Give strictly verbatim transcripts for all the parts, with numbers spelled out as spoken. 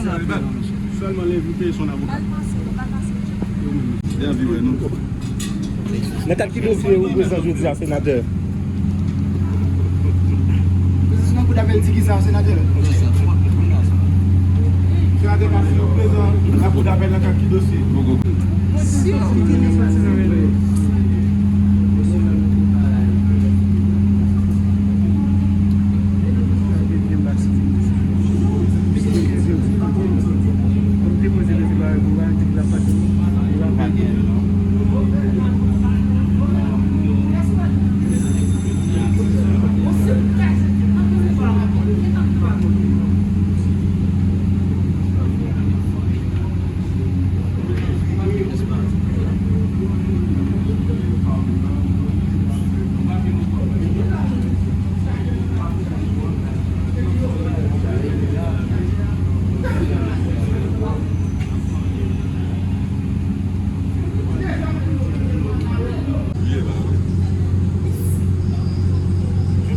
Sèlman lè vin peye son avoka. Li anvi wè nou. Nan kad ki dosye ou prezan jodi a, senatè? Prezan nan kou dapèl di kisa, senatè? Senatè Matthew prezan nan kou dapèl nan kad ki dosye?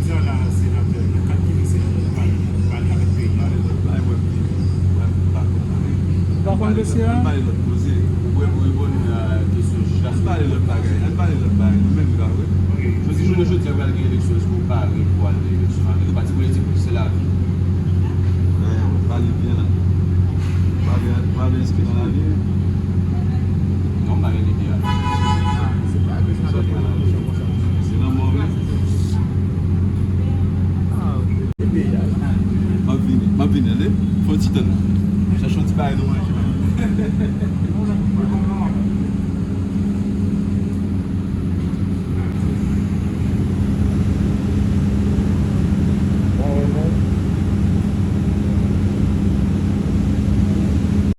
Jodi a la, senatè, nan kad ki dosye a, nou pale, pale avèk peyi a. Ou pa konn dosye a? Ann pale lòt koze. Ou wè pou reponn a kesyon jij la. Ann pale lòt bagay. Ann pale lòt bagay. Nou menm, li pa vre. Jodi, jounen jodi a, pral gen eleksyon. Èske ou pare pou al nan eleksyon? Avèk pati politik, se lavi. Ann pale byen la. Ou pare, ou pare enskri nan lavi?